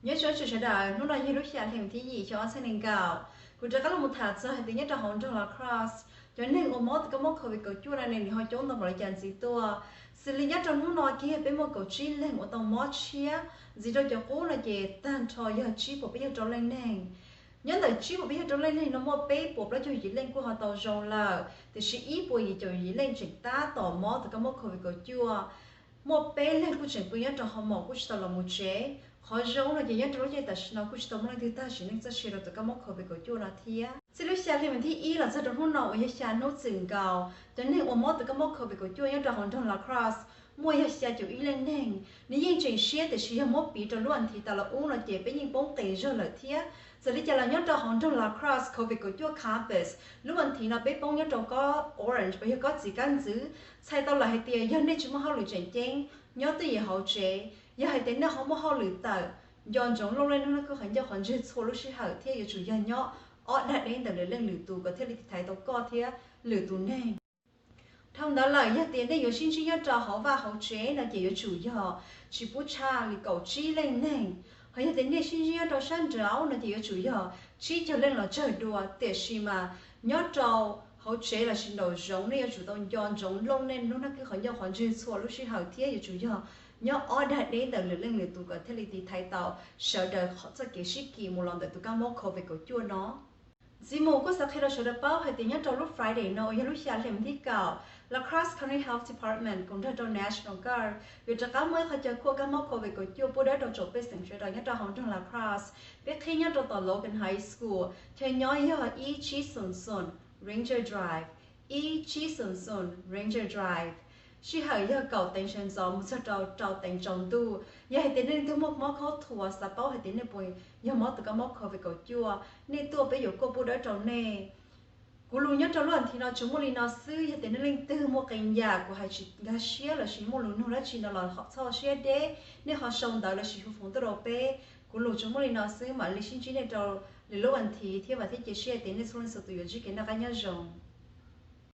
Nyob zoo tsoom sawv daws, hnub no yog lub xya hli thib yim xyoo ob txhiab nees nkaum. Kuv rov qab los mus tham txog hais tias nyob rau hauv nroog Lacrosse, cov neeg uas mob tus kab mob covid kaum cuaj no ne nws ho coob ntau npaum li cas ntxiv tuaj. Xws li nyob rau hnub no kiag peb muaj kaum tsib leeg uas tau mob tshiab, ntxiv rau cov qub no ces tag nrho yog tsib puas peb caug rau leej neeg. Nyob ntawm tsib puas peb caug rau leej neeg no muaj peb puas plaub caug yim leej kuj ho tau zoo lawm, tiam sis ib puas yim caum yim leej tseem tab tom mob tus kab mob covid kaum cuaj. Muaj peb leeg kuj tseem pw nyob rau hoo maum kuj tsis tau los mus tsev. Qhov zoo no ces nyob rau lub caij tam sim no kuj tsis tau muaj leej twg tag sim neej txoj sia rau tus kab mob covid kaum cuaj no thiab. Txij lub xya hli thib ib los txog rau hnub no uas yog xya hnub txwm nkaus, cov neeg uas mob tus kab mob covid kaum cuaj nyob rau hauv nroog Lacrosse muaj yog xya caum ib leej neeg. Nws yeej tseem siab tiam sis yog muab piv rau lub as thiv tas los ub no ces peb yeej poob qes zog lawm thiab. Txawm li cas los nyob rau hauv nroog Lacrosse covid kaum cuaj campus, lub as thiv no peb poob nyob rau kob orange uas yog kob txiv kab ntxwv. Txhais tau lawm hais tias yog nej tsis muaj hauj lwm tseem ceeb, nyob twj ywm hauv tsev. Yog hais tias nej ho muaj hauj lwm tawm, nco ntsoov looj leej lub hnab kwj qhov ncauj qhov ntswg txhua lub sij hawm thiab yuav tsum yog nyob ob dag deb ntawm lwm leej lwm tus kom thiaj li tiv thaiv tau koj thiab lwm tus neeg. Dhau ntawd lawm yog tias nej yuav sib ntsib nyob rau hauv vaj hauv tsev no ces yuav tsum yog tsis pub tshaj li kaum tsib leej neeg. Ho yog tias nej sib ntsib nyob rau sab nraud no ces yuav tsum yog tsib caug leej los tsawg dua. Tiam sis mas nyob rau hauv tsev lossis nraum zoov nej yuav tsum tau nco ntsoov looj nej lub hnab kwj qhov ncauj qhov ntswg txhua lub sij hawm thiab yuav tsum yog nyob ob dag deb ntawm lwm leej lwm tus kom thiaj li tiv thaiv tau sawv daws txoj kev sib kis mus los ntawm tus kab mob covid kaum cuaj no. Ntxiv mus kuj xav qhia rau sawv daws paub hais tias nyob rau lub Friday no uas yog lub xya hli thib kaum, Lacrosse County Health Department koom nrog rau National Guard yuav rov qab muaj ib qhov chaw kuaj kab mob covid kaum cuaj pub dawb rau tsoom pej xeem sawv daws nyob rau hauv nroog Lacrosse. Peb qhib nyob rau tom Logan High School, chaw nyob yog ib tsib xoom xoom Ranger Drive, ib tsib xoom xoom Ranger Drive. Sij hawm yog kaum teev sawv ntxov mus txog rau rau teev tsaus ntuj. Yog hais tias nej leej twg muaj mob khaub thuas xav paub hais tias nej puas yog mob tus kab mob covid kaum cuaj, nej tuaj peb yuav kuaj pub dawb rau nej. Kuv lus nyob rau lub as thiv no tsuas muaj li no xwb. Yog tias nej leej twg muaj qee yam kuv hais tsis nkag siab lossis muaj lus nug dab tsi no los txhob siab deb, nej ho sau ntawv lossis hu foov tuaj rau peb. Kuv lus tsuas muaj li no xwb, mam li sib ntsib nej rau lwm lub as thiv thiab vam thiab cia siab tias nej txhua leej txhua tus yuav ntsib kev noj qab nyob zoo.